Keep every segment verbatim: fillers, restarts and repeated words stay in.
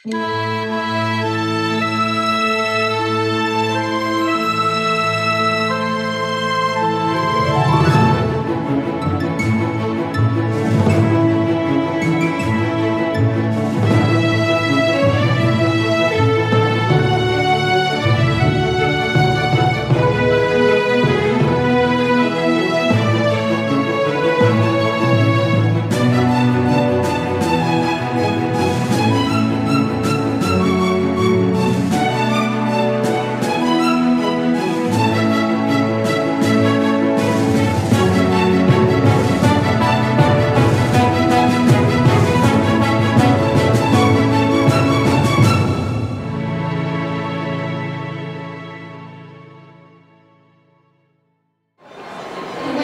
为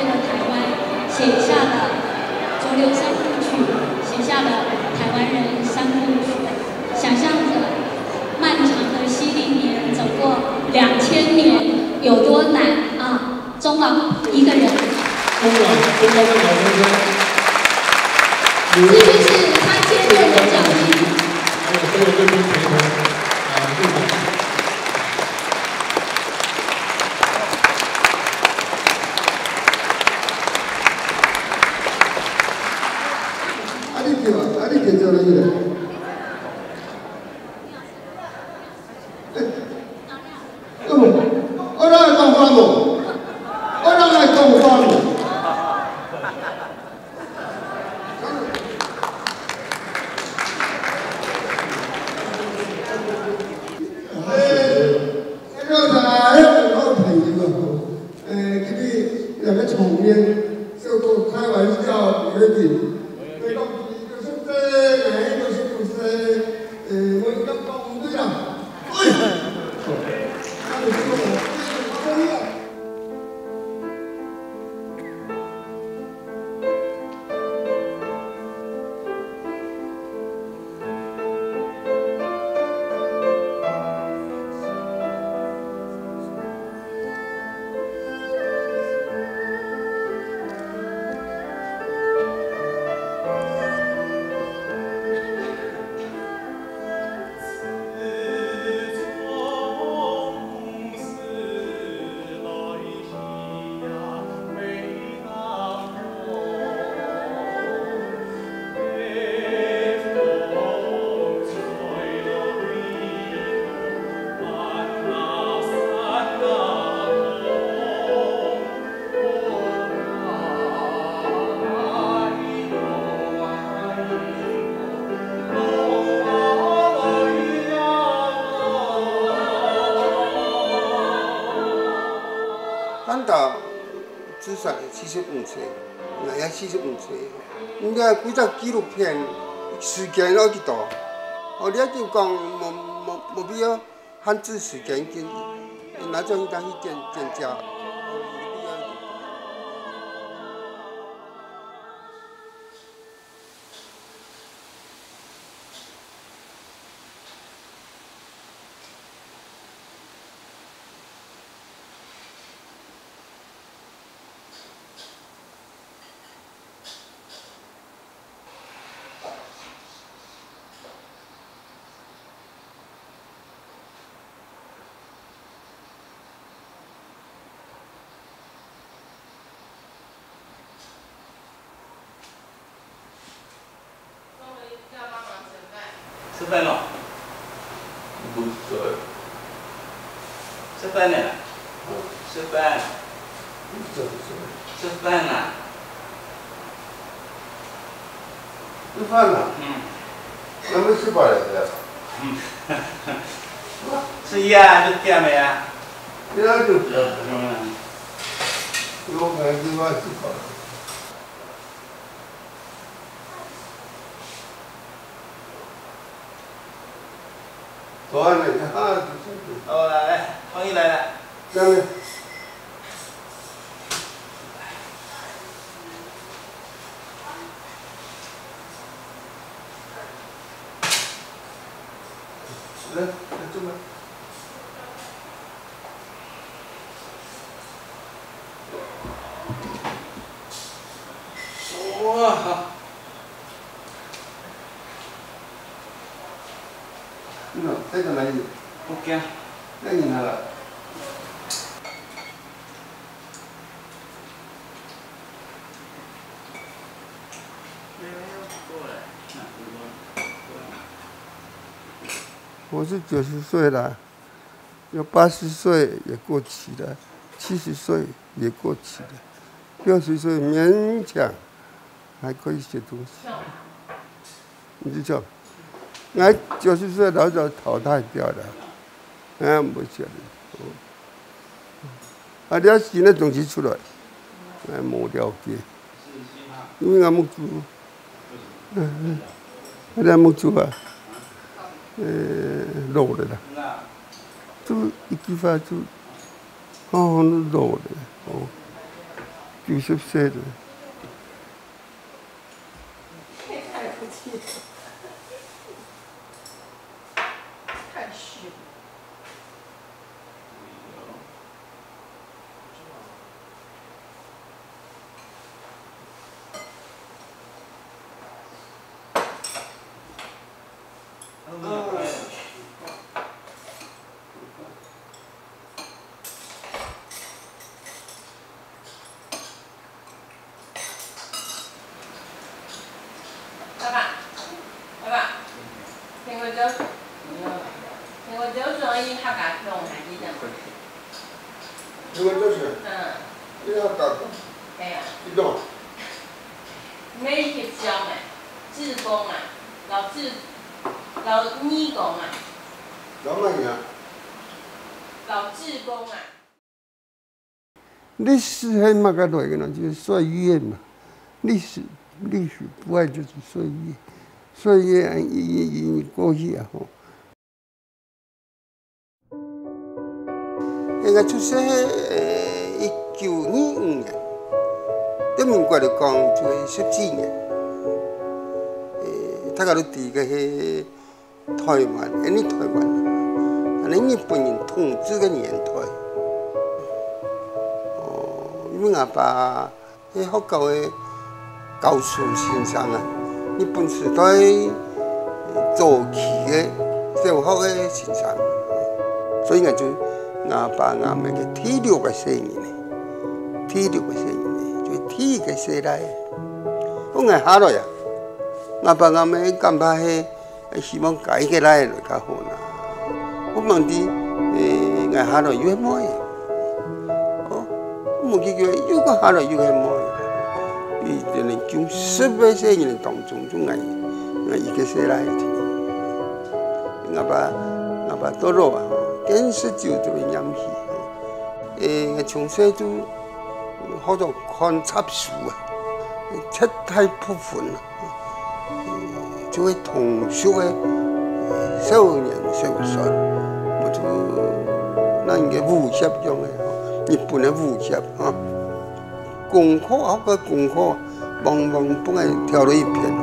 了台湾写下了《浊流三部曲》，写下了《台湾人三部曲》，想象着漫长的洗礼年走过两千年有多难啊！终老一个人。终老，终老的老先生。这就是他坚韧的脚印。还有所有这些陪同，啊，入场。 啊，你叫啊，啊，你叫做哪个？欸，怎么？我哪会讲法文？我哪会讲法文？ 哎，那个啥，那个好朋友啊，呃，今日两个场面，就开玩笑而已。所以讲，就是这，哎，就是不是，呃，我应该讲对了。对。那你说我，我，我，我， 咱到至少四十五岁，𠊎也四十五岁，應該幾隻紀錄片時間有幾多？哦，你就講無，無，無必要限制時間，緊，拿做應該去剪，剪掉。吃饭了。不是。吃饭呢。吃饭。吃饭啊。吃饭了。嗯。那么吃饱了是吧？嗯。是呀，就这样的呀。这样就不要吃了。嗯。我感觉吃饭吃饱了。 好啊，来，来，来，欢迎来了。下面。来，来，坐吧。 哇，好。这个，这个来，OK啊，那你拿了。我是九十岁了，有八十岁也过期了，七十岁也过期了，六十岁勉强还可以写东西。 你就讲，俺九十岁老早淘汰掉了，哎，没钱了。哦。啊，你要新的东西出来，哎，没了解，因为俺没做，嗯，俺没做啊，呃，老了啦，就一句话就，哦，老了，哦，九十岁了。 太不起，太虚了。爸爸，爸爸，听我讲，听我讲，所以客家腔还记得吗？听我讲是，嗯。你要讲，对呀。你懂？每一个讲哎，志工啊，老志，老义工啊，老么呀？老志工啊。 历史係麼个來个呢？就係歲月嘛。歷史，歷史不外就是歲月，歲月啊，一日一日過去啊，吼。應該就係，呃，一九二五年，對民國來講就係十幾年。呃，大家都知个係 台灣，恁呢台灣，恁呢日本人統治个年代。哦，因為𠊎爸係學校个教書先生啊，日本時代，呃，早期个小學个先生，所以𠊎就𠊎爸𠊎姆个第六个細人仔，第六个細人仔，就第一个細倈。𠊎下來啊，𠊎爸𠊎姆感覺係 希望加一个倈仔來較好啦。毋知，欸，𠊎下來又係妹仔。哦，無幾久又過下來又係妹仔。佢等於九十个細人當中，就𠊎，𠊎一个細倈仔。𠊎爸，𠊎爸到老啊，見識就都會念起。欸，𠊎從細就 學著看插書啊，絕大部分啊，就係通俗个少年小說，或者那个武俠樣个，日本个武俠啊，功課，學个功課，往往分𠊎挑了一片哦，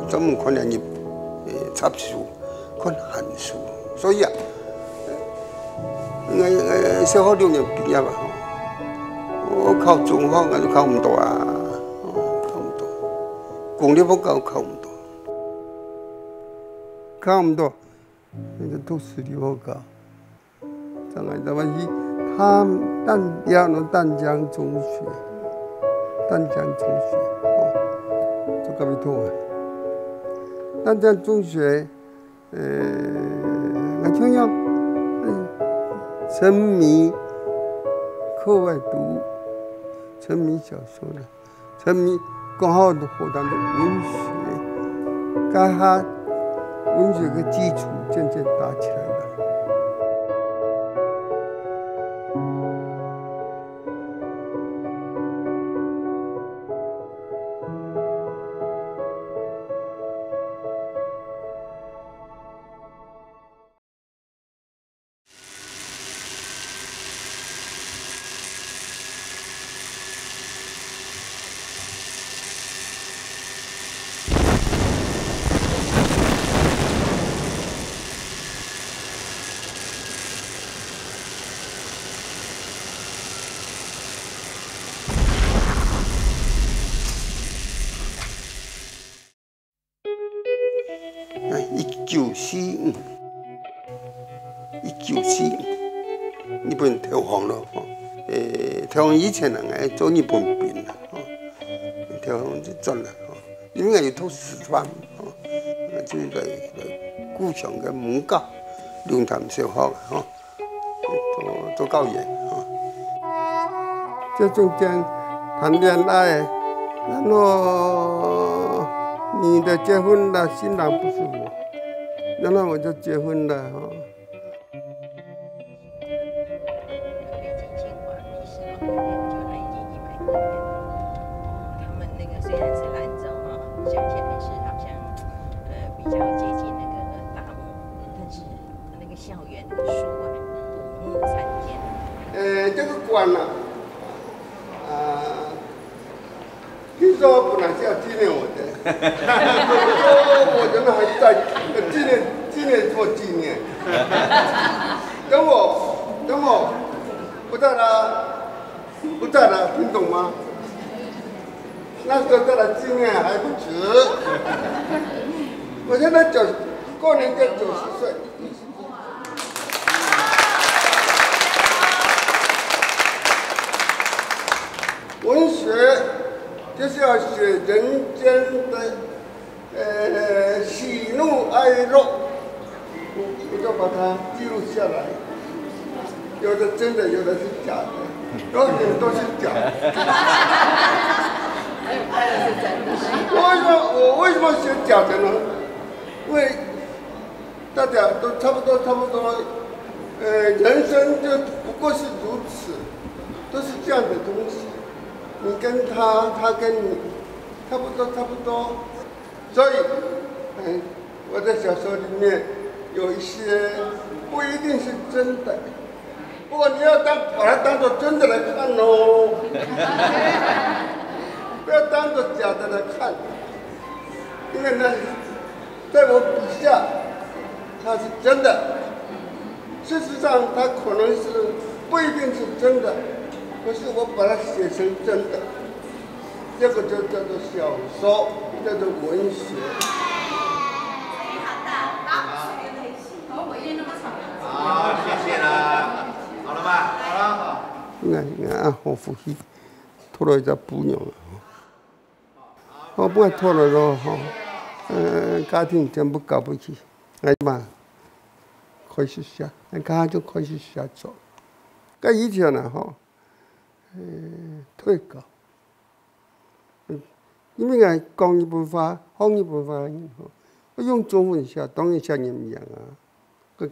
專門看兩日，欸，插書。 看閒書。所以啊，𠊎，𠊎小學六年畢業啊，吼，𠊎考中學，𠊎就考毋著啊，吼，考毋著。公立學校考毋著，考毋著，那就讀私立學校。 正來，正來去淡，淡，也安到淡江中學，淡江中學，哦，做隔壁棟啊。淡江中學，呃，𠊎就樣，嗯，沉迷課外讀物，沉迷小說了。 沉迷講好多好多个文學，該下文學个基礎漸漸打起來了。九四五，一九四五，日本投降咯，吼。誒，投降以前啊，𠊎做日本兵啦，吼。投降就轉來，吼。因為𠊎有讀師範，吼，就來，來故鄉个母校龍潭小學，吼。 做，做教員，吼。這中間談戀愛，然後女的結婚了，新郎不是我，然後我就結婚了，吼。北京清华历史老年研究院已经一百多年了，他们那个虽然是兰州哈，像前面是好像呃比较接近那个大漠，但是那个校园那个树啊，古木参天。呃，这个馆呢，啊，听说本来是要纪念我的，我人还在，纪念，纪念做纪念。等我，等我不在了，不在了，听懂吗？那时候再来纪念还不迟。我现在九，过年就九十岁。 文学就是要写人间的，呃，喜怒哀乐，我就把它记录下来。有的真的，有的是假的，有很多是假的。我为什么，我为什么写假的呢？因为 大家都差不多，差不多，呃，人生就不过是如此，都是这样的东西。你跟他，他跟你，差不多，差不多。所以，嗯，我在小说里面有一些不一定是真的，不过你要当，把它当作真的来看哦，不要当作假的来看，因为那 在我笔下，它是真的。事实上，它可能是不一定是真的，可是我把它写成真的，这个就叫做小说，叫做文学。好，谢谢啦。好了吧？好了，好。 你看，你看啊，好福气，討到一隻餔娘啊。好，毋愛討了咯，吼。呃，家庭全部交分佢，哎嘛，開始寫，哎，剛剛就開始寫作。該以前啊，吼，呃，退稿，嗯，因為𠊎講日本話，學日本話个人，吼，愛用中文寫，當然寫毋贏啊。該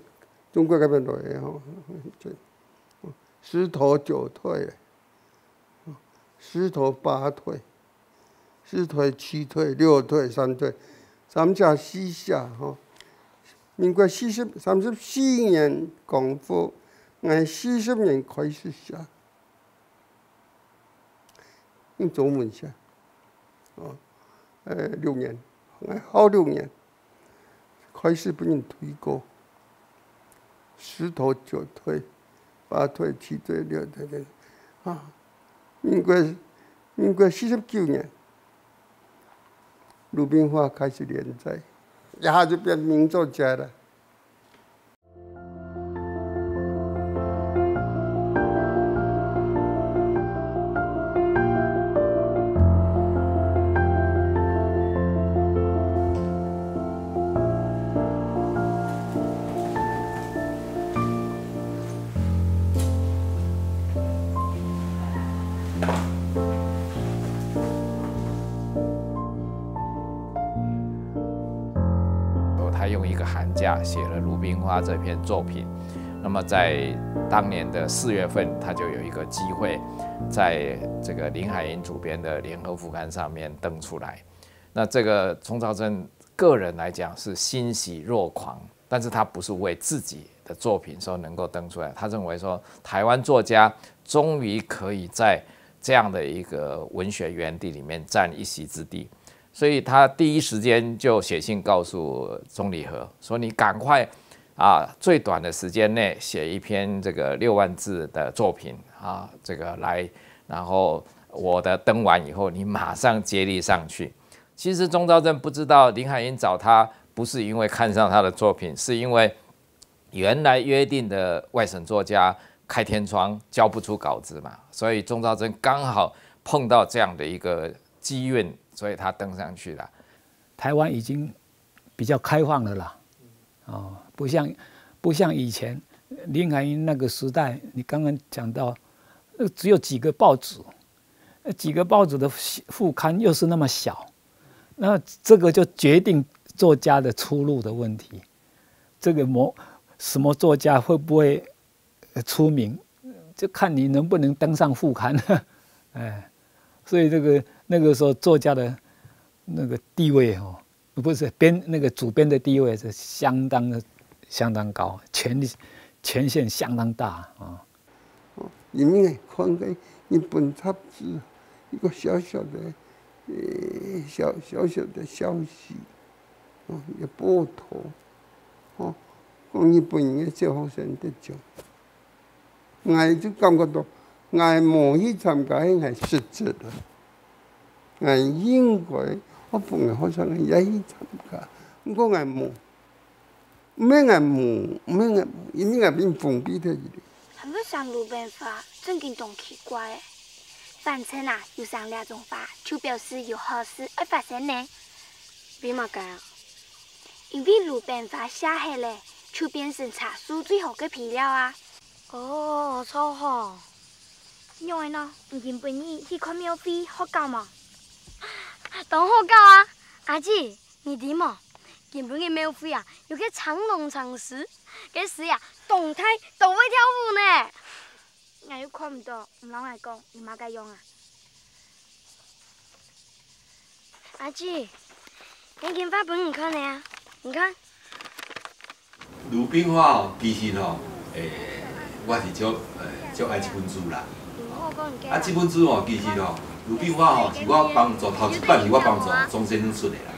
中國該片來个，吼，這，十頭九退，十頭八退。 四退、七退、六退、三退，三下四下，吼。民國四十，三十四年光復，𠊎四十年開始寫，用中文寫，哦，呃，六年，𠊎好六年。 開始分人退稿，十頭九退、八退、七退、六退，啊，民國，民國四十九年，魯冰花開始連載，一下就變名作家了。 他用一个寒假写了《鲁冰花》这篇作品。那么在当年的四月份，他就有一个机会，在这个林海音主编的《联合副刊》上面登出来。那这个钟肇政个人来讲是欣喜若狂，但是他不是为自己的作品说能够登出来，他认为说台湾作家终于可以在这样的一个文学园地里面占一席之地，所以他第一时间就写信告诉钟理和，说你赶快啊，最短的时间内写一篇这个六万字的作品啊，这个来，然后我的登完以后，你马上接力上去。其实钟肇政不知道林海音找他不是因为看上他的作品，是因为原来约定的外省作家开天窗交不出稿子嘛，所以钟肇政刚好碰到这样的一个机运，所以他登上去了。台湾已经比较开放了啦，哦，不像不像以前林海音那个时代，你刚刚讲到，呃，只有几个报纸，呃几个报纸的副刊又是那么小，那这个就决定作家的出路的问题。这个某什么作家会不会呃出名，就看你能不能登上副刊。哎，所以这个那个时候作家的那个地位哦，不是编那个主编的地位是相当的相当高，权力权限相当大啊。哦，因为看个日本杂志，一个小小的，呃，小小小的消息，哦，一个报道，哦，讲日本人个小学生得奖，𠊎就感觉到，𠊎无去参加，係𠊎失职了。𠊎应该，我本来好想也去参加，毋过𠊎无。 毋免𠊎问，毋免𠊎问，因為𠊎分封闭忒去了。還會生路邊花，正經當奇怪誒。反正啊，有生這種花，就表示有好事愛發生呢。為麼个啊？因為路邊花謝忒咧，就變成茶樹最好个肥料啊。哦，著吼。仰仔呢？你今晡日去看廟會學搞無？當好搞啊！阿姊， 你知無？今晡日廟會啊，有個青龍青獅，該獅啊，當大，當會跳舞呢！𠊎又看毋到，毋摎𠊎講，有麼个用啊？阿姊，𠊎今畫分你看个啊，你看。 魯冰花吼，其實吼，欸，我是足，欸，足愛這本書啦。啊，這本書吼，其實吼，魯冰花吼，是我幫助，頭一版是我幫助鍾先生出的啦。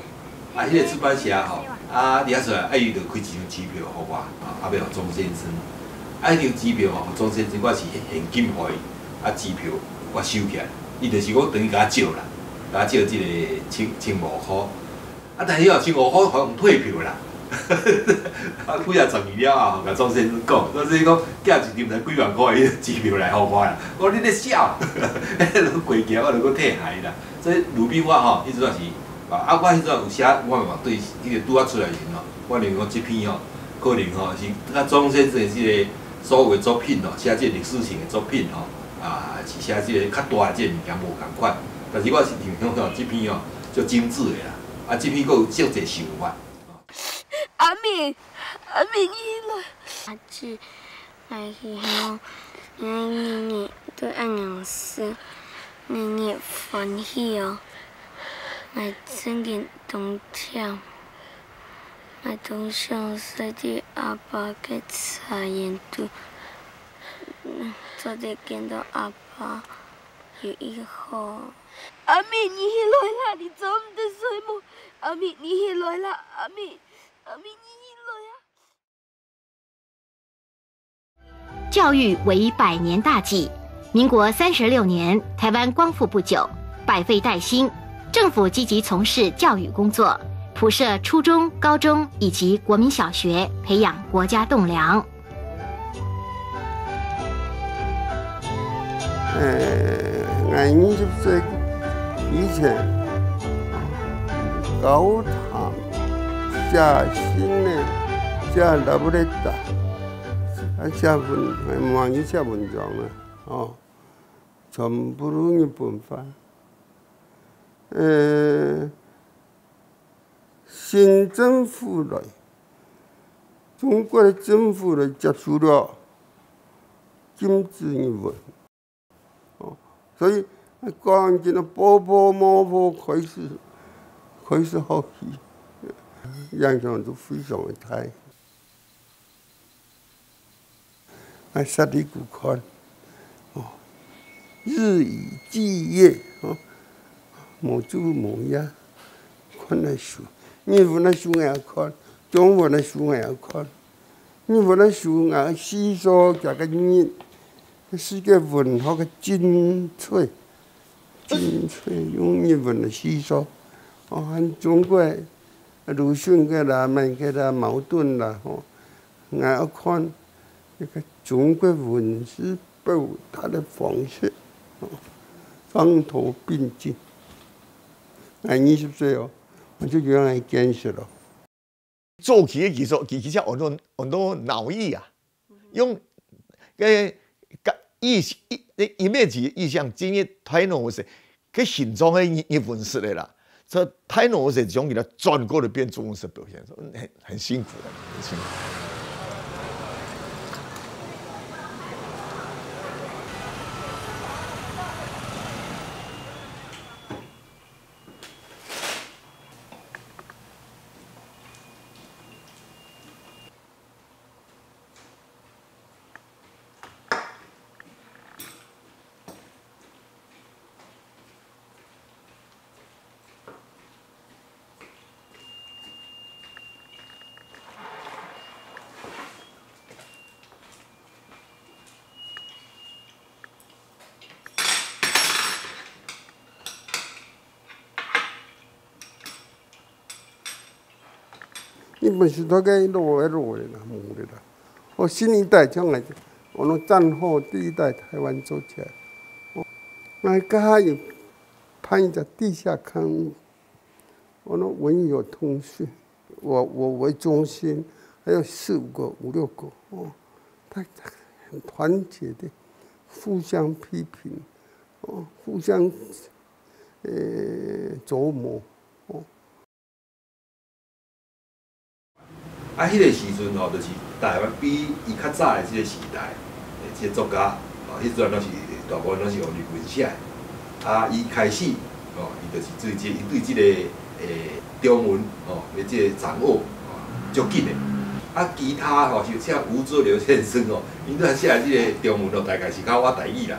啊，彼个出版社吼，啊，掠出來，啊，伊就開一張支票予我，啊，欲予鍾先生。啊，彼張支票吼，予鍾先生，我是現金予伊，啊，支票我收起來，伊就是講等於共我借啦，共我借這个千，千五箍。 啊，但是哦，千五箍好像退票啦。啊，幾若十年了後，共鍾先生講，鍾先生講，寄一張才幾萬箍的支票來予我啦。我講你咧笑，彼个過期我就閣退下啦。所以魯冰花吼，彼陣是，啊，啊，我彼陣有寫，我嘛對彼个拄仔出來的時陣吼，我認為講這篇吼，可能吼是佮鍾先生的這个所有的作品吼，寫這个歷史性的作品吼，啊，是寫這个較大的這个物件無仝款。但是我是認為講吼，這篇吼，足精緻的啦。 啊，這篇閣有足濟想法。阿明，阿明，你來。阿姊，𠊎希望𠊎日日都恁樣笑，日日歡喜哦。𠊎真經當忝，𠊎當想睡在阿爸个茶園肚，做得見到阿爸。 有一下。阿明，你起來啦！你做毋得睡目。阿明，你起來啦！阿明，阿明，你起來啊！教育为百年大计。民国三十六年，台湾光复不久，百废待兴，政府积极从事教育工作，普设初中、高中以及国民小学，培养国家栋梁。 呃，𠊎二十歲以前，教堂寫信呢，寫love letter，啊，寫文，滿意寫文章啊，哦，全部都日本話。呃，新政府來，中國的政府來接收了，禁止日文。 哦，所以講緊个步步摸步開始，開始學習，影響都非常的大。啊，煞入去看，哦，日以繼夜，哦，無晝無夜，看个書，日文个書𠊎也看，中文个書𠊎也看。 日文个書𠊎時常寫个日，世界文學个精粹，精粹用日文个時常，哦，和中國个魯迅个啦、滿个啦、茅盾啦，吼，𠊎愛看那個中國文字表達的方式，吼，放頭並進。𠊎二十歲哦，𠊎就有恁樣个見識咯。早期个技術，佢其實安到安到腦藝啊，用个个意意image意象，今日大腦个，个形狀个日日文式个啦，所以大腦个將佢轉過來變中文式表現，很很辛苦的，很辛苦。日本時代个老个老个啦，無个啦。哦，新一代像來，我們戰後第一代台灣作家，哦，那个還有辦一個地下刊物，我們文友通訊，我我為中心，還有四五個、五六個，哦，大家很團結的，互相批評，哦，互相呃琢磨，哦。 啊，彼个時陣吼，就是台灣比伊較早的這个時代，誒，這个作家，吼，彼陣攏是大部分攏是用日文寫的。啊，伊開始，吼，伊就是對這，伊對這个，誒，中文，吼，伊這个掌握，吼，足緊的。啊，其他吼，像像吳濁流先生吼，𪜶都寫這个中文咯，大概是較倚台語啦。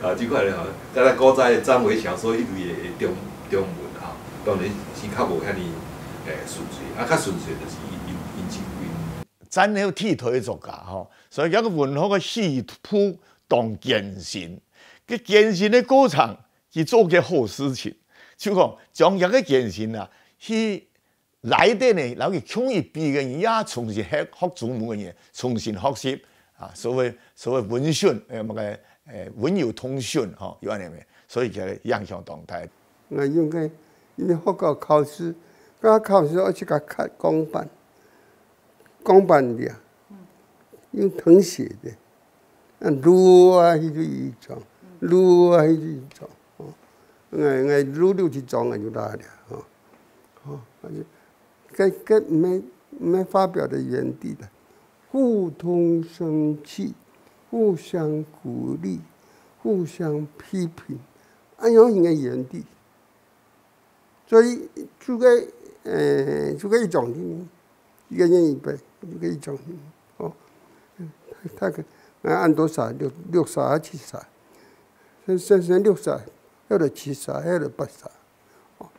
啊，這款的吼，敢若古早的章回小說彼類的中中文吼。 當然是較無遐爾，誒，順遂，啊，較順遂就是𪜶𪜶𪜶真正有氣度的作家吼，所以這个文學个起步當艱辛，該艱辛的過程，佢做个好事情，就講將這个艱辛啊，去拉等呢，然後去共一輩个人也重新學學中文个人，重新學習啊，所謂所謂文訊，誒，麼个，誒，文友通訊吼，有恁樣个，所以佢个影響當大。 𠊎用个，因為學校考試，該考試愛自家刻鋼板，鋼板了，用謄寫的，啊，攄啊，去就一張，攄啊，去就一張，哦，𠊎𠊎攄攄一張，𠊎就拉了，吼，吼，啊就，該該毋係毋係發表在原地的，互通生氣，互相鼓勵，互相批評， 恁樣應該原地。所以就該，呃，就該一種人，一個人一杯，就該一種人，哦。他他可能按多少，六六十還七十，先先先六十，後來七十，後來八十，哦，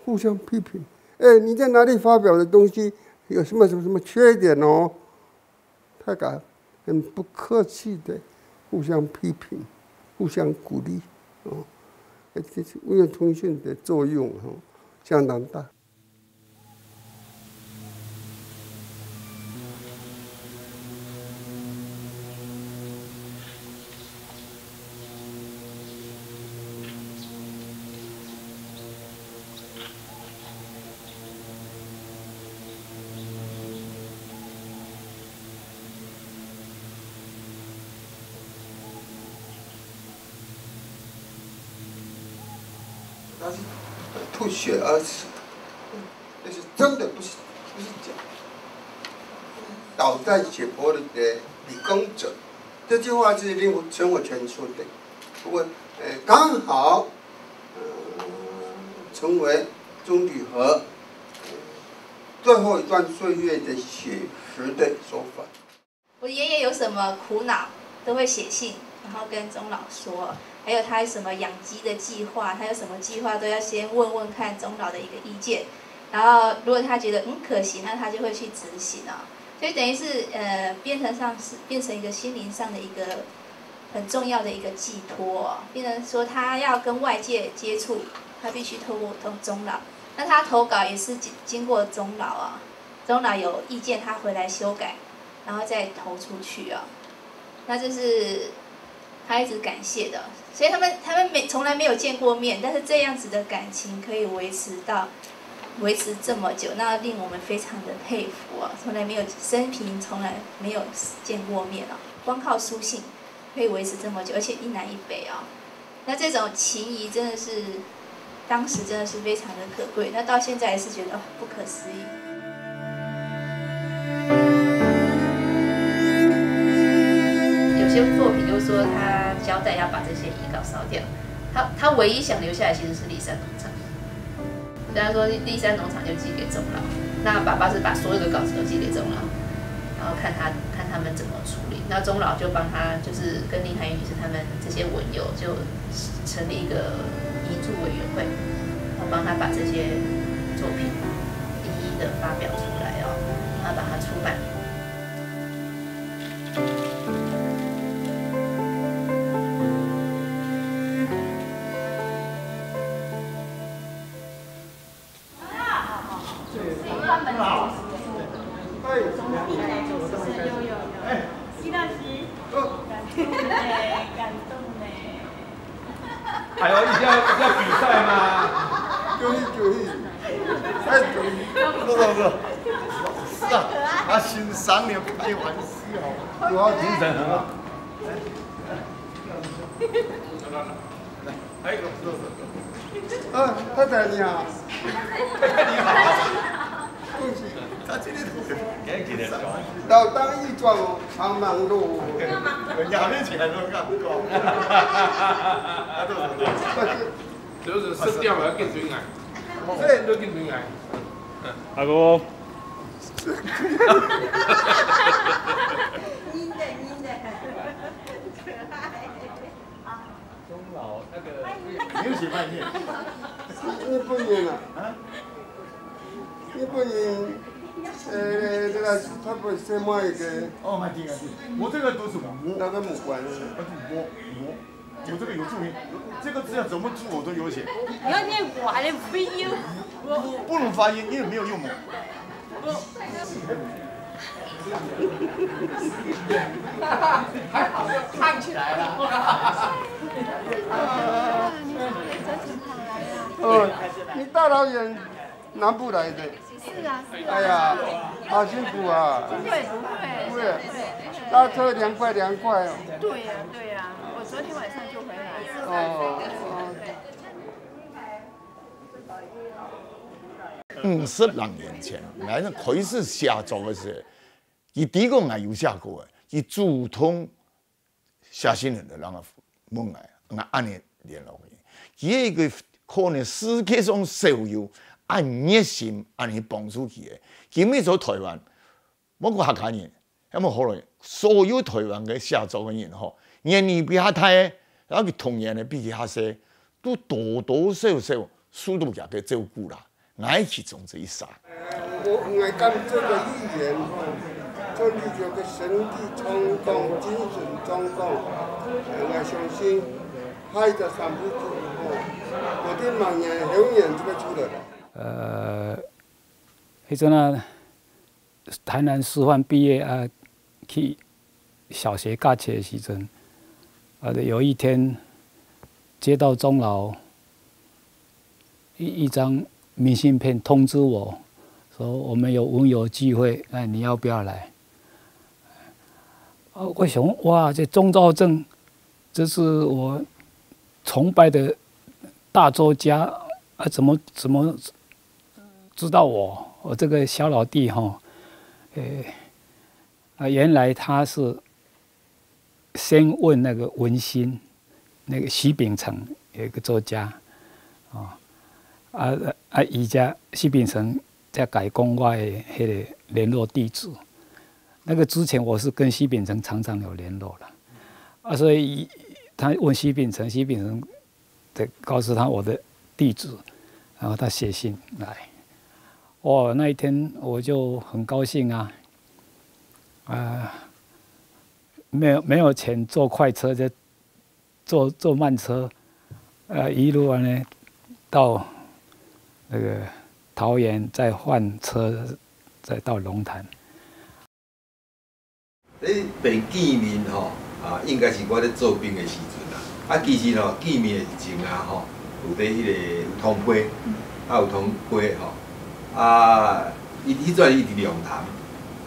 互相批評。哎，你在哪裡發表的東西有什麼什麼什麼缺點哦？ 大家很不客氣的互相批評、互相鼓勵，哦，這是文友通訊的作用，吼，相當大。 他是吐血而死，那是真的，不是不是假的。倒在血泊里的李公哲，这句话是令我，陈火泉说的。不过，呃，刚好，呃，成为钟理和，呃，最后一段岁月的写实的说法。 我爷爷有什么苦恼都会写信，然后跟钟老说，还有他什么养鸡的计划，他有什么计划都要先问问看钟老的一个意见，然后如果他觉得嗯可行，那他就会去执行哦。所以等于是呃变成上是变成一个心灵上的一个很重要的一个寄托哦，变成说他要跟外界接触，他必须透过通钟老。那他投稿也是经经过钟老啊，钟老有意见，他回来修改，然后再投出去啊。那这是他一直感谢的，所以他们他们没从来没有见过面，但是这样子的感情可以维持到维持这么久，那令我们非常的佩服啊！从来没有生平从来没有见过面啊，光靠书信可以维持这么久，而且一南一北啊。那这种情谊真的是，当时真的是非常的可贵，那到现在还是觉得哦不可思议。有些作品就是说他交代要把这些遗稿烧掉，他他唯一想留下来其实是立山农场。所以他说立山农场就寄给钟老，那爸爸是把所有的稿子都寄给钟老，然后看他看他们怎么处理。那钟老就帮他，就是跟林海音女士他们这些文友就成立一个遗著委员会，然后帮他把这些作品一一的发表出来哦，然后把它出版。哎，哎呦，一定要一定要比赛吗？恭喜恭喜！哎，恭喜！不不不，是啊，他欣赏你，不开玩笑。有啊，精神很好。哎，啊，太太你好。恭喜！他今天都是老当益壮哦，常忙碌。人家面前都敢讲。就是色调要更进来，这都更进来。阿哥，钟老那个，你又写半天。日本人啊？啊？日本人，呃，这个他不是另外一个，哦，蛮听啊，我这个都是我，那个母官，啊，我我我这个有注音，这个字要怎么注我都有写。你要念我还是 V U？不能发音，因为没有用母。还好又唱起来了。哦，你大老远南部来的？是啊，是啊。哎呀，好辛苦啊！不会不会。不会，搭车凉快凉快哦。对呀对呀，我昨天晚上就回来了。哦。五十零年前，𠊎開始寫作个時候，佢知講𠊎有寫過个，佢主動寫信來，然後問𠊎，𠊎恁樣聯絡佢。佢係一個可能世界上少有恁熱心、恁樣幫助佢个。今日在台灣， 莫講客家人，也無好了，所有台灣个寫作个人吼，年齡比較大个，然後佢童年个比佢較細，都多多少少受到佢个照顧啦。𠊎其中之一儕。我，𠊎感覺个語言吼，做你這个身體狀況、精神狀況，𠊎相信下一个三步走吼，無定明年、後年就會出來了。呃，迄陣啊， 台南師範畢業啊，去小學教冊的時陣，啊，有一天接到鍾老一，一張明信片通知我，說我們有文友聚會，哎，你要不要來？啊，我想，哇，這鍾肇政，這是我崇拜的大作家，啊，怎麼，怎麼 知道我，我這個小老弟吼，誒，啊，原來他是先問那個文心，那個徐丙成有一個作家，哦，啊，啊，伊才徐丙成才改講我的迄個聯絡地址。那個之前我是跟徐丙成常常有聯絡了，啊，所以他問徐丙成，徐丙成 對，告訴他我的地址，然後他寫信來。哦，那一天我就很高興啊，啊，沒有，沒有錢坐快車，就坐，坐慢車，呃，一路啊呢，到那個桃園，再換車，再到龍潭。 你便見面吼，啊，應該是我咧做兵的時陣啦。啊，其實吼，見面的前啊吼，有咧彼个有通批，啊，有通批吼。啊，伊彼陣伊佇龍潭，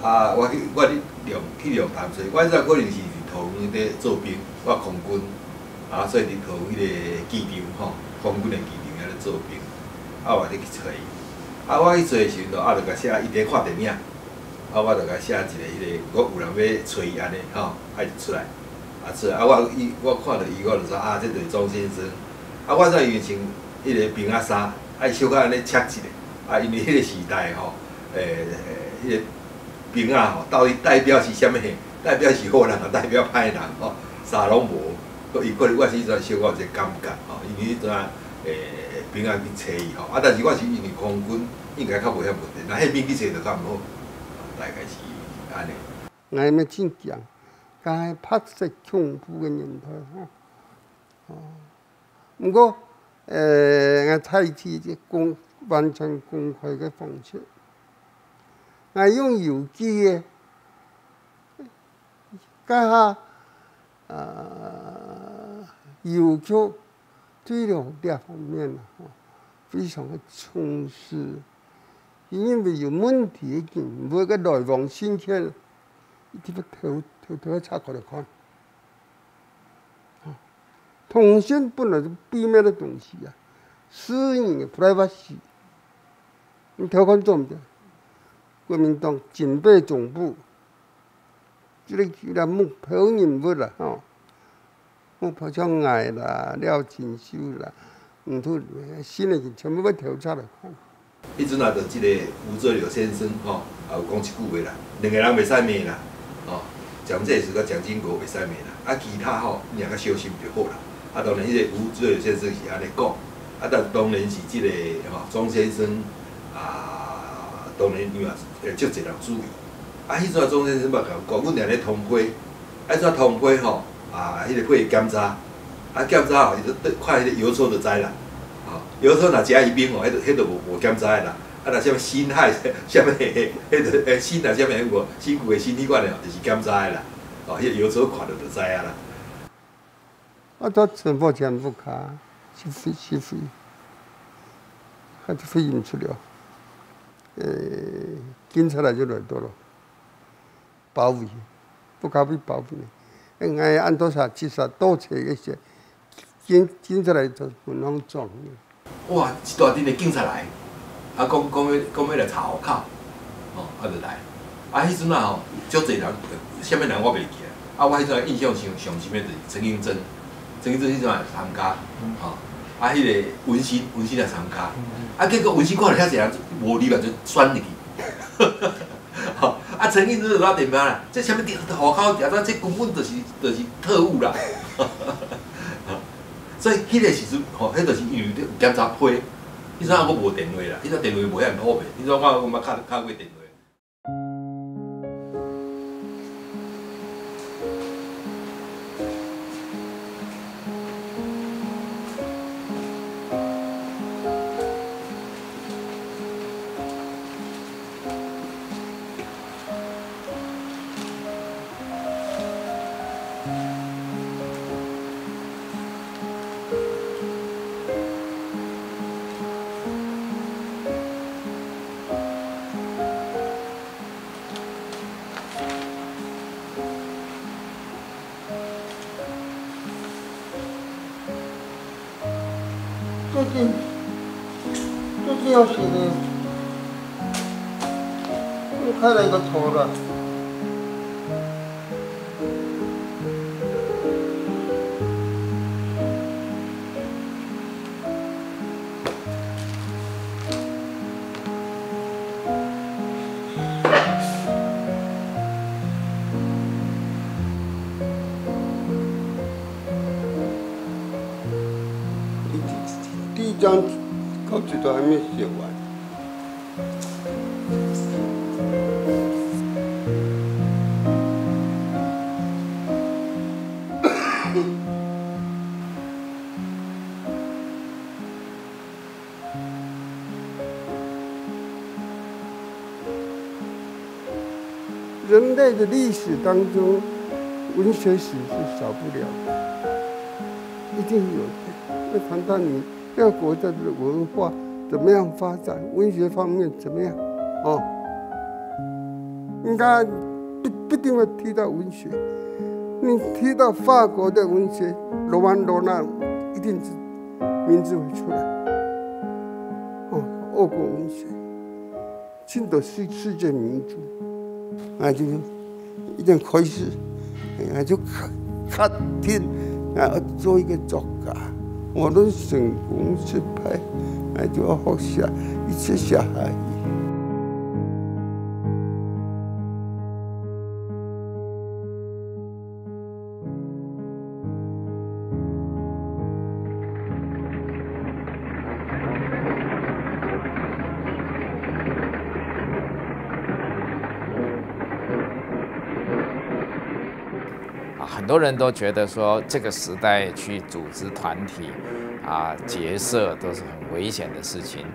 啊，我去，我去龍，去龍潭，所以我彼陣可能是佇桃園咧做兵，我空軍，啊，所以佇桃園彼个機場吼，空軍的機場遐咧做兵，啊，我咧去揣伊。啊，我去揣的時陣，啊，就共寫，伊咧看電影。 啊，我就共寫一个彼个，我有人欲揣伊按呢吼，啊，伊就出來，啊，出來，啊，我，伊，我看著伊，我就講，啊，這就是鍾先生。啊，我知伊穿彼个兵仔衫，啊，伊小可按呢赤一下，啊，因為彼个時代吼，欸，彼个兵仔吼，到底代表是啥物？代表是好人，抑代表歹人吼，衫攏無。所以可能我是彼陣小可有一个感覺吼，因為彼陣，欸，兵仔去揣伊吼，啊，但是我是因為空軍，應該較無遐問題，若彼兵去揣就較毋好。 大概是按呢。𠊎乜真驚，該白色恐怖个年代吼。哦，毋過，呃，𠊎採取一个公，完全公開个方式。𠊎用郵寄个，該下，呃，郵局 對了這方面啊，吼，非常个重視。因為有問題个人物个來往信件，一定要偷，偷偷个查過來看。吼，通訊本來是秘密个東西啊，私人个privacy，你偷看做毋得。國民黨警備總部 這个，這个目標人物啦，吼，目標像𠊎啦、廖錦繡啦，毋通，新个人全部愛調查來看。彼陣啊，就這个吳濁流先生，吼，也有講一句話啦，兩个人袂使罵啦，吼，蔣介石佮蔣經國袂使罵啦，啊，其他吼，你也較小心就好啦。啊，當然，彼个吳濁流先生是按呢講，啊，但當然是這个，吼，鍾先生，啊，當然伊嘛，呃，足濟人注意。 啊，彼陣啊，鍾先生捌共講，阮若咧通批，啊，彼陣通批吼，啊，彼个批檢查，啊，檢查吼，伊就看彼个郵戳就知啦。吼，郵戳若寫一面吼，彼就，彼就無，無檢查的啦。啊，若啥物辛亥，啥物，彼个，欸，辛啊，啥物，彼个辛苦的辛，彼款的吼，就是檢查的啦。吼，彼个郵戳看著就知啊啦。 啊，到陳伯謙屋下去飛，去飛，還是飛行出了。呃，警察來就來到了，包圍，屋下被包圍呢。哎，𠊎安到啥，其實到車个時，警，警察來就門口撞。 哇，一大陣的警察來，啊，講，講欲，講欲來查戶口，吼，啊，就來。啊，彼陣啊，吼，足濟人，啥物人我袂記啊。啊，我彼陣印象上，上深的就是陳映真，陳映真彼陣也參加，吼。啊，彼个文心，文心也參加。啊，結果文心看著遐濟人，無禮貌就旋入去。 吼，啊，陳映真就打電話啦，這啥物地，戶口調查，這根本就是，就是特務啦。所以彼个時陣，吼，彼就是因為有檢查批，彼陣猶無電話啦，彼陣電話無遐爾普遍，彼陣我，我嘛較，較會電話。 最近，最近有時呢，又開了一個頭了。第一章到這都還沒寫完。人类的历史当中，文学史是少不了的，一定有的。要谈到你这个国家的文化怎么样发展，文学方面怎么样，哦，应该必必定会提到文学。你提到法国的文学，罗曼·罗兰一定是名字会出来。哦，俄国文学，真的是世界名著，啊，就一定开始，啊，就确确定啊，做一个作家，无论成功失败，啊，就要好写，一直写下去。啊，很多人都觉得说这个时代去组织团体啊、结社都是很危险的事情。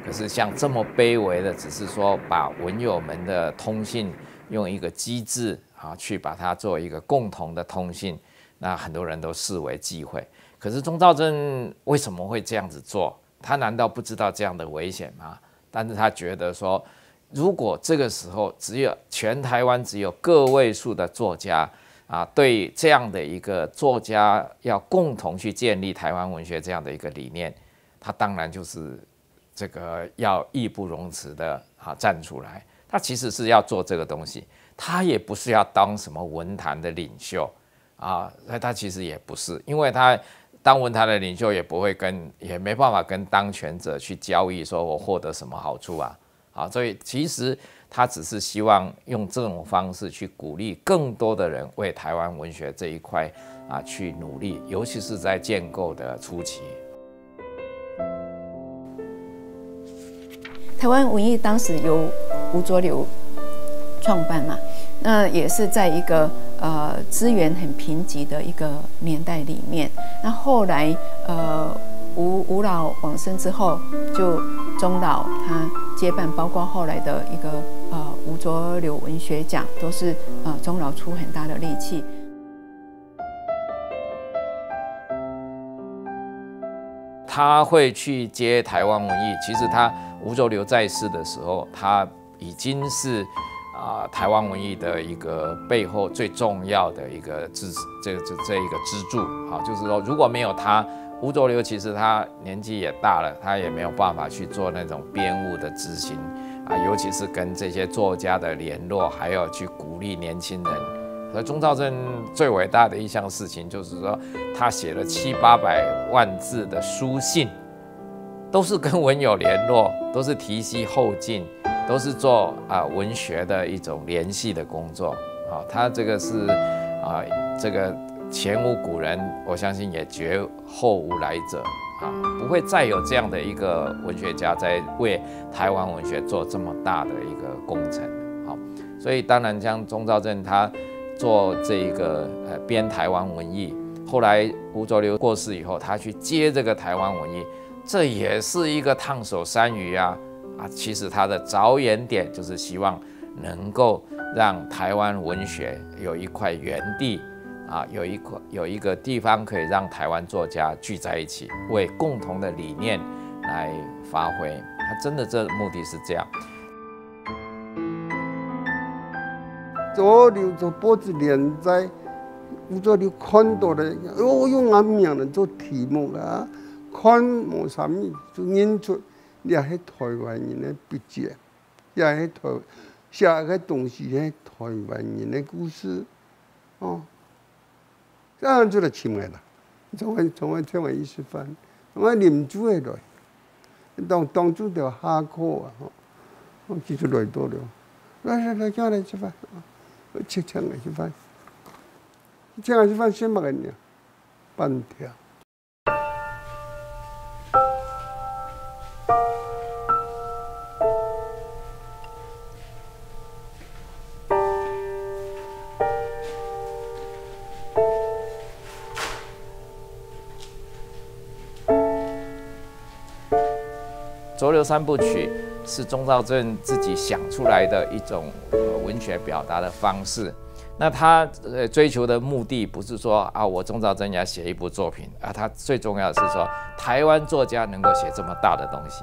可是像这么卑微的，只是说把文友们的通信用一个机制啊，去把它做一个共同的通信，那很多人都视为忌讳。可是钟肇政为什么会这样子做？他难道不知道这样的危险吗？但是他觉得说，如果这个时候只有全台湾只有个位数的作家啊，对这样的一个作家要共同去建立台湾文学这样的一个理念，他当然就是这个要义不容辞的啊站出来。他其实是要做这个东西，他也不是要当什么文坛的领袖啊，那他其实也不是，因为他当文坛的领袖也不会跟，也没办法跟当权者去交易，说我获得什么好处啊。啊，所以其实他只是希望用这种方式去鼓励更多的人为台湾文学这一块啊去努力，尤其是在建构的初期。台湾文艺当时由吴浊流创办嘛，那也是在一个呃资源很贫瘠的一个年代里面。那后来呃吴吴老往生之后，就钟老他接办，包括后来的一个呃吴浊流文学奖，都是呃钟老出很大的力气。他会去接台湾文艺，其实他吴浊流在世的时候，他已经是啊、台湾文艺的一个背后最重要的一个支这这这一个支柱。好，就是说如果没有他，吴浊流其实他年纪也大了，他也没有办法去做那种编务的执行啊，尤其是跟这些作家的联络，还要去鼓励年轻人。所以钟肇政最伟大的一项事情，就是说他写了七八百万字的书信，都是跟文友联络，都是提携后进，都是做啊、文学的一种联系的工作。啊，他这个是啊、这个前无古人，我相信也绝后无来者啊，不会再有这样的一个文学家在为台湾文学做这么大的一个工程。好，所以当然像钟肇政他做这一个呃编台湾文艺，后来吴浊流过世以后，他去接这个台湾文艺，这也是一个烫手山芋啊。啊，其实他的着眼点就是希望能够让台湾文学有一块原地啊，有一块有一个地方可以让台湾作家聚在一起，为共同的理念来发挥。他真的这目的是这样。左流做报纸连载，吴浊流看到了，哦，用俺名人做题目啊，看无啥物，就认出这系台湾人的笔迹，这系台写个东西系台湾人的故事，哦。 恁樣就來尋𠊎啦，從𠊎從𠊎請𠊎去食飯，𠊎啉酒个來，當當晝就下課啊，吼，佢就來到了，來來來，請來食飯，請請𠊎食飯，請𠊎食飯食麼个呢？粄條。 浊流三部曲是钟肇政自己想出来的一种，呃，文学表达的方式。那他，呃，追求的目的不是说，啊，我钟肇政要写一部作品，啊，他最重要的是说，台湾作家能够写这么大的东西。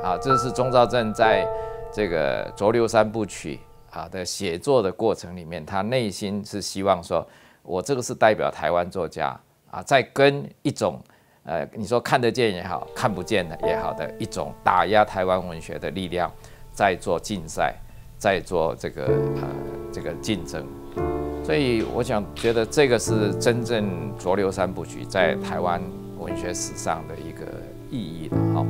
啊，这是钟肇政在这个《浊流三部曲》，啊，的写作的过程里面，他内心是希望说，我这个是代表台湾作家，啊，在跟一种，呃，你说看得见也好，看不见的也好的一种打压台湾文学的力量，在做竞赛，在做这个，呃，这个竞争。所以我想，觉得这个是真正《浊流三部曲》在台湾文学史上的一个意义了哈。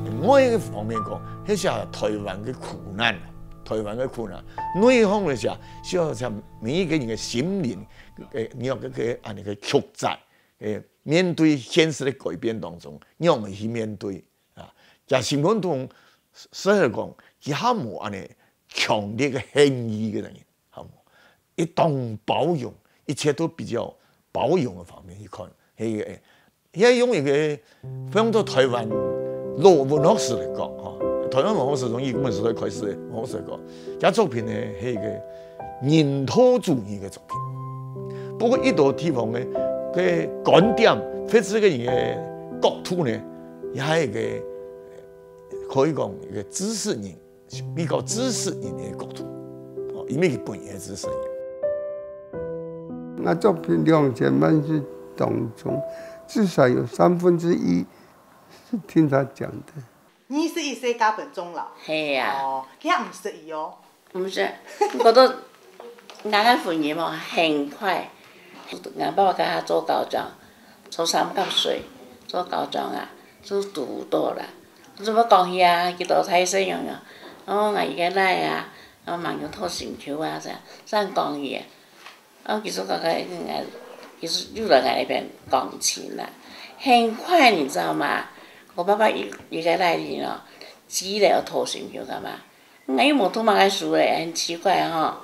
另外一个方面讲，迄下台湾个苦难啊，台湾个苦难，内行个下，需要像每一个人个心灵，呃，你要个个安尼个曲折，呃，面对现实的改变当中，你要去面对啊。像新文同说来讲，佢还无安尼强烈个恨意个人，好无？一当包容，一切都比较包容个方面去看，迄个，呃， 也用一个放到台湾老文学史来讲，吼，台湾文学史从一本时代开始的文学史来讲，这作品呢，系一个人道主义的作品。不过，一个地方呢，个观点，或者个人的角度呢，也系一个可以讲一个知识人 比较知识人的角度，哦，因为佢本身是知识人。那作品两千万字当中，至少有三分之一是听他讲的。二十一歲嫁分鍾老。係啊。哦，佢也毋識意哦。毋識，我都，𠊎个婚姻哦，很快。𠊎爸爸佮佢做校長，做三甲水，做校長啊，做督導啦。 做麼講起啊？佢都大細樣樣，哦，𠊎一個倈啊，哦，吂有討心臼啊，這樣，這樣講起啊。哦，其實講个，嗯，其實又來𠊎這片講情啦，很快，你知道嗎？我爸爸一，一個倈仔哦，急了要討心臼幹嘛？𠊎又無讀麼个書嘞，很奇怪吼，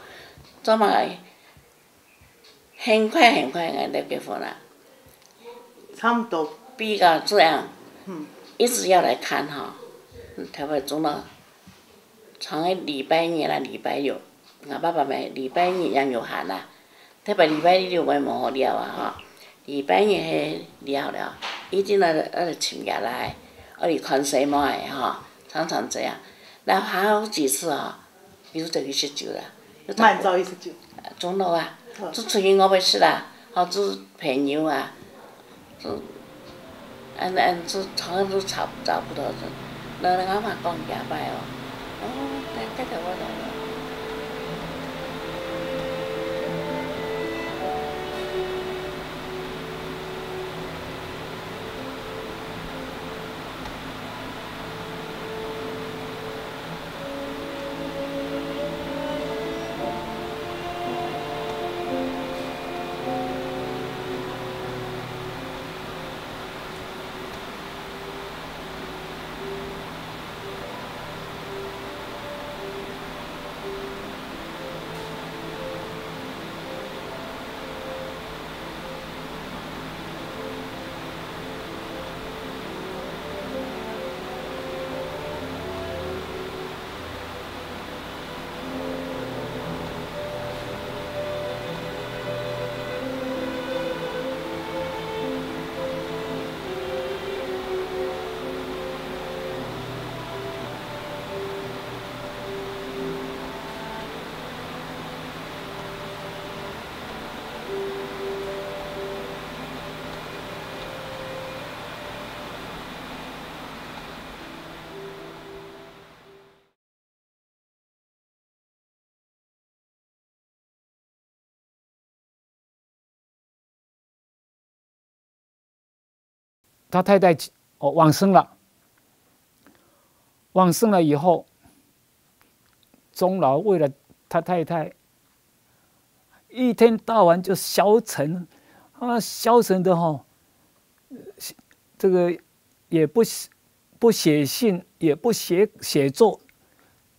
做麼个？ 很快很快，𠊎兜結婚啦。差不多。比較這樣，嗯。一直要來看吼，嗯，特別鍾老，常个禮拜日啦、禮拜六，𠊎爸爸乜禮拜日也有閒啦，特別禮拜六乜無好尞啊吼。禮拜日係尞了，一定愛，愛來尋厥倈，愛來看細妹仔吼，常常這樣。那還有幾次哦， 又走去食酒啦。又走，蠻早去食酒。鍾老啊，好。就出去外背食啦，吼，就朋友啊，就，恁，恁，就常常都找，找不到人。那，那阿媽講幾擺哦，哦，來，帶帶我來了。他太太，哦，往生了。往生了以后，钟老为了他太太，一天到晚就消沉，啊，消沉的吼，这个也不写，不写信，也不写，写作。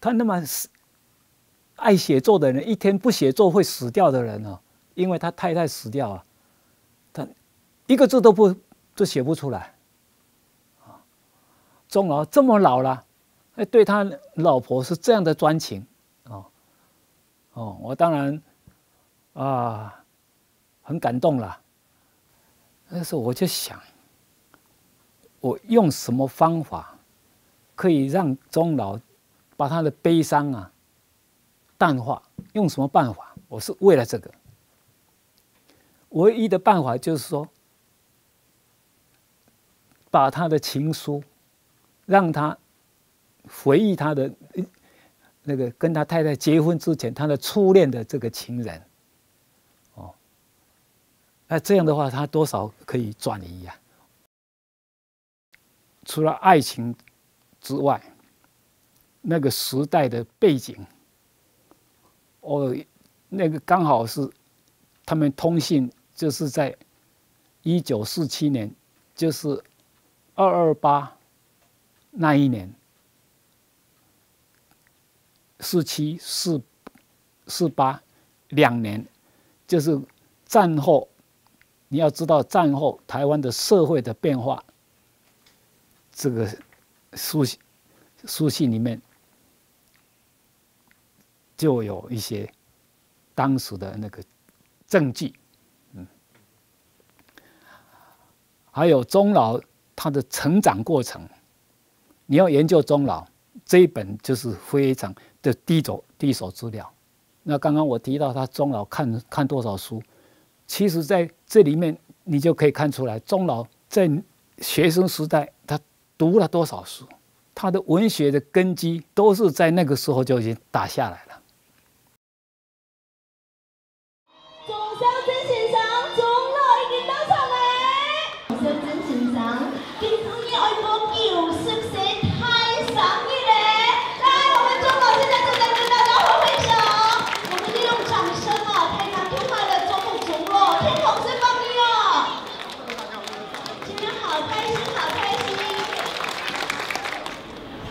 他那么爱写作的人，一天不写作会死掉的人哦，因为他太太死掉啊，他一个字都不，都写不出来。钟老这么老了，那对他老婆是这样的专情，哦，哦，我当然，啊，很感动啦。那时候我就想，我用什么方法可以让钟老把他的悲伤啊淡化？用什么办法？我是为了这个，唯一的办法就是说，把他的情书，让他回忆他的，那个跟他太太结婚之前，他的初恋的这个情人，哦，那这样的话，他多少可以转移啊。除了爱情之外，那个时代的背景，哦，那个刚好是他们通信，就是在一九四七年，就是二二八那一年，四七、四四八两年，就是战后，你要知道战后台湾的社会的变化，这个书信书信里面就有一些当时的那个证据，嗯，还有钟老他的成长过程，你要研究钟老这一本就是非常的第一手第一手资料。那刚刚我提到他钟老看看多少书，其实在这里面你就可以看出来，钟老在学生时代他读了多少书，他的文学的根基都是在那个时候就已经打下来了。钟肇政先生，钟老已经到场了。钟肇政先生，今晡日愛過九十歲大生日了。来，我们钟老现在正在跟大家挥挥手，我们就用掌声啊，拍他看他的钟老，钟老，天堂是放你哦。今天好开心，好开心。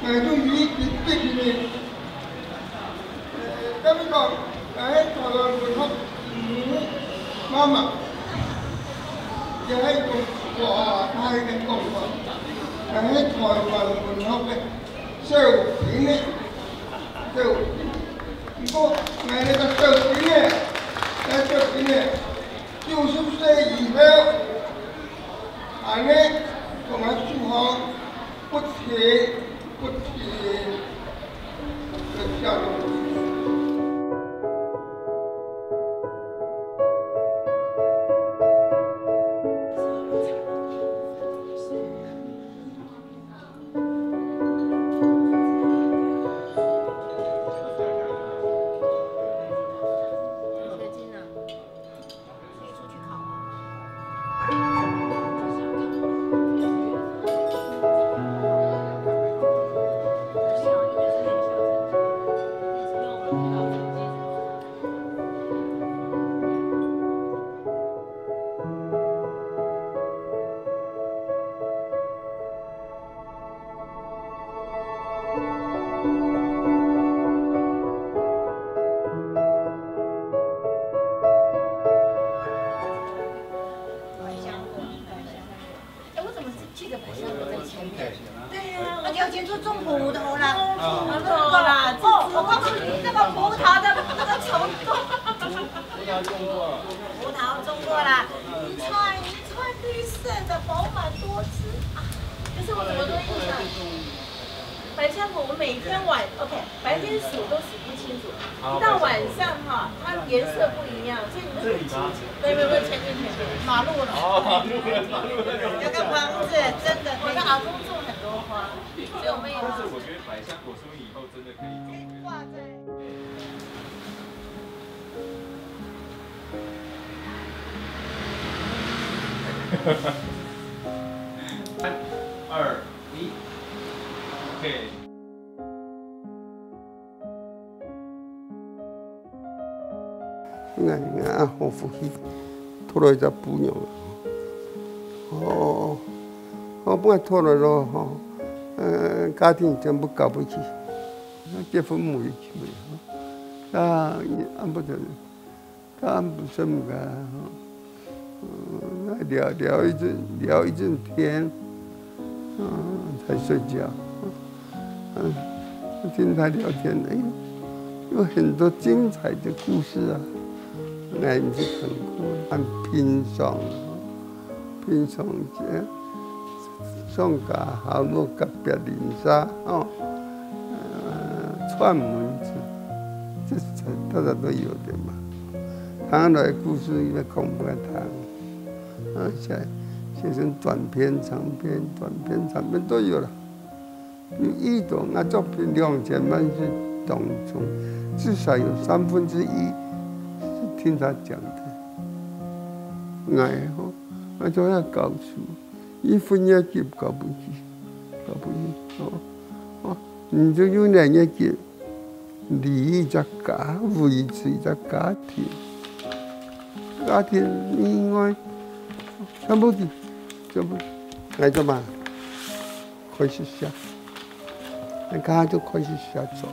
呃，用英语直接给你。呃，跟你讲，哎，台湾文学，嗯，妈妈，也还有我，他还跟讲过，哎，台湾文学的小品呢，小品。不过，哎，那个小品呢，那小品呢，九十岁以后，安尼，同埋祝福。 不停不停的下落。哎，我怎么记得百香果在前面？对呀，我了解就种葡萄啦，葡萄啦，哦，我告诉你，那个葡萄的那个程度。葡萄种过了。葡萄种过啦，一串一串绿色的，饱满多汁啊。可是我怎么都印象，百香果我每天晚，OK，白天数都数不清楚，一到晚上哈，它颜色不一样，所以你都不清楚。没有没有没有，前面前面，马路了。哦，马路了，马路了。那个房子真的，我的阿公种很多花，所以我们也。但是我觉得百香果说不定以后真的可以种。挂在。三、二、一，OK。 𠊎，𠊎阿公福气，討來一隻餔娘。哦，哦，分𠊎討來咯，吼，呃，家庭全部交分佢，結婚無一去了，啊，阿姆就 他不是那个，嗯，聊，聊一阵，聊一阵天，嗯，才睡觉。嗯，听他聊天，哎，有很多精彩的故事啊，俺毋是看过，很平常，平常个，上家好落隔壁邻舍，哦，呃，串门子，这大家都有的嘛。唐来故事也讲不完，啊，写写成短篇、长篇，短篇、长篇都有了。有一种啊，作品两千万字当中，至少有三分之一是听他讲的。哎吼，那就要搞出，一分也给搞不起，搞不起哦。哦，你就有两个给，立一个家，维持一个家庭，家庭以外，全部给，全部，来做嘛，开始写，那他就开始写作。